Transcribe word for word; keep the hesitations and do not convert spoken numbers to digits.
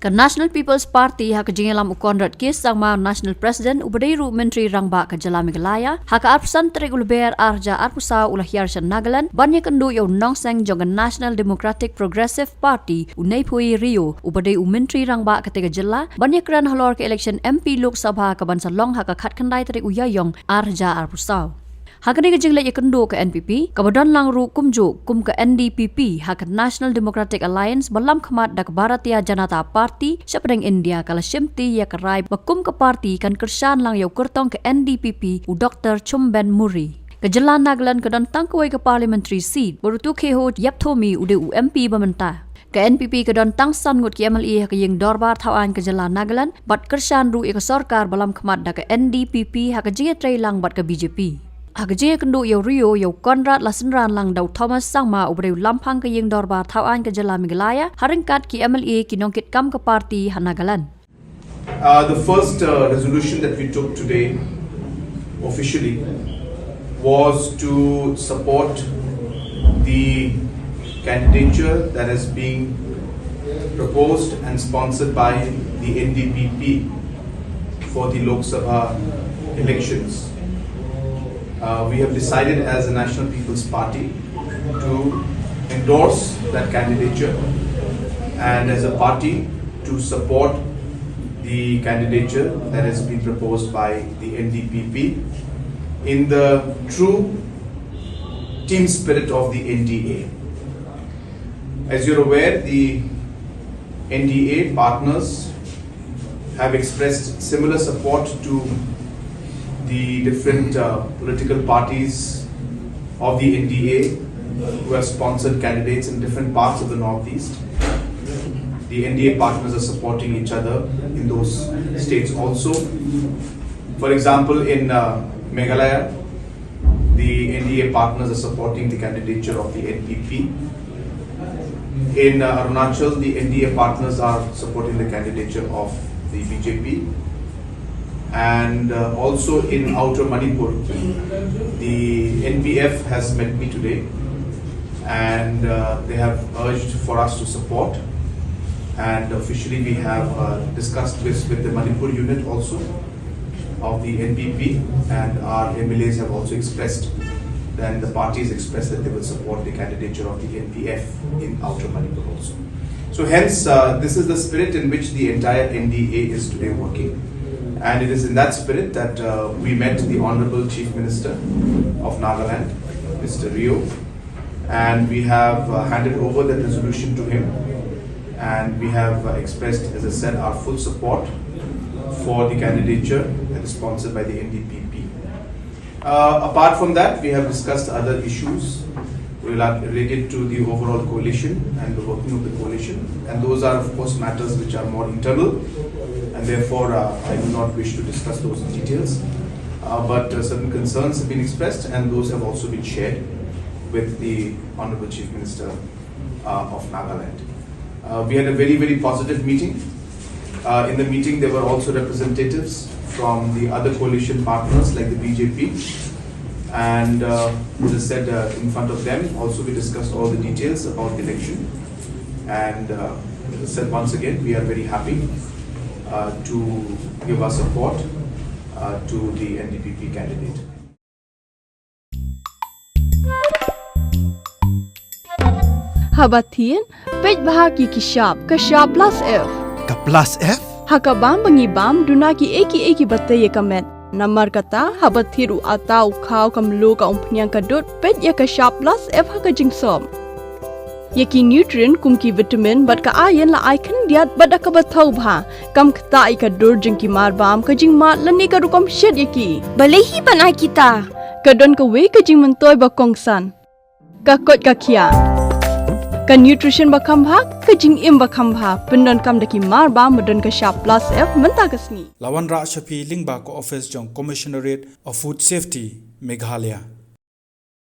Ka National People's Party ha ka jingïalam u Conrad K Sangma, National President, uba dei ruh Myntri Rangbah ka jylla Meghalaya, ha ka arphew san tarik u Lber arhajar arphew saw u la hiar sha Nagaland ban ïakynduh ïa u nongseng jong ka National Democratic Progressive Party, u Neiphiu Rio, uba dei u Myntri Rangbah katei ka jylla, ban ïakren halor ka election M P Lok Sabha kaban sa long ha ka khatkhyndai tarik u Ïaïong arhajar arphew saw. Ha kane ka jingleit ïakynduh ka N P P, kaba don lang ruh kumjuh kum ka N D P P, ha ka National Democratic Alliance ba lam khmat da ka Bharatiya Janata Party shapdeng India, ka la shimti ïa ka rai ba kum ka party kan kyrshan lang ïa u kyrtong ka N D P P, u Doctor Chumben Murry. Ka jylla Nagaland ka don tang kawei ka parliamentary seat, bad u Kheho Yiapthomi u dei u M P ba mynta. Ka N P P ka don tang san ngut ki M L A ha ka ïing dorbar thaw aiñ ka jylla Nagaland, bad kyrshan ruh ïa ka sorkar ba lam khmat da ka N D P P ha ka jingïatreilang bad ka B J P. Ha ka jingïakynduh ïa u Rio, ïa u Conrad la synran lang da u Thomas Sangma, uba dei u lamphang ka ïing dorbar thaw aiñ ka jylla Meghalaya, ha ryngkat ki M L A, ki nongkitkam ka party ha Nagaland. Uh, the first uh, resolution that we took today officially was to support the candidature that is being proposed and sponsored by the N D P P for the Lok Sabha elections. Uh, we have decided as a National People's Party to endorse that candidature and as a party to support the candidature that has been proposed by the N D P P in the true team spirit of the N D A. As you're aware, the N D A partners have expressed similar support to the different uh, political parties of the N D A who have sponsored candidates in different parts of the Northeast. The N D A partners are supporting each other in those states also. For example, in uh, Meghalaya, the N D A partners are supporting the candidature of the N P P. In uh, Arunachal, the N D A partners are supporting the candidature of the B J P. And uh, also in Outer Manipur, the N P F has met me today, and uh, they have urged for us to support. And officially, we have uh, discussed this with the Manipur unit also of the N P P, and our M L As have also expressed, then the parties expressed that they will support the candidature of the N P F in Outer Manipur also. So hence, uh, this is the spirit in which the entire N D A is today working. And it is in that spirit that uh, we met the Honorable Chief Minister of Nagaland, Mister Rio, and we have uh, handed over that resolution to him. And we have uh, expressed, as I said, our full support for the candidature that is sponsored by the N D P P. Uh, apart from that, we have discussed other issues rela- related to the overall coalition and the working of the coalition. And those are, of course, matters which are more internal, and therefore uh, I do not wish to discuss those in details. Uh, but uh, certain concerns have been expressed, and those have also been shared with the Honorable Chief Minister uh, of Nagaland. Uh, we had a very, very positive meeting. Uh, in the meeting, there were also representatives from the other coalition partners like the B J P. And uh, as I said uh, in front of them, also we discussed all the details about the election. And uh, as I said once again, we are very happy uh, to give our support uh, to the N D P P candidate. Haba thied, peit bha ki ki shap, ka shap plus F. Ka plus F? Ha ka bam ba ngi bam, duna ki ei ki ei ki ba tei ïa ka met. Namar kata, haba thied u ata u khaw ka mluh ka umphniang ka dud, peit ïa ka shap plus F ha ka jingsop. Ïa ki nutrient kum ki vitamin bad ka iron la ai khyndiat bad da kaba thaw bha. Kam ktah ïa ka dur jong ki mar bam, ka jingmad lane ka rukom shet ïa ki. Balei hi ban ai kita? Ka don kawei ka jingmyntoi ba kongsan. Ka koit ka khiah. Ka nutrition ba kham bha, ka jingim ba kham bha. Pyndonkam da ki mar bam ba don ka shap plus F mynta ka sngi. La wanrah sha phi lyngba ka office jong Commissionerate of Food Safety, Meghalaya.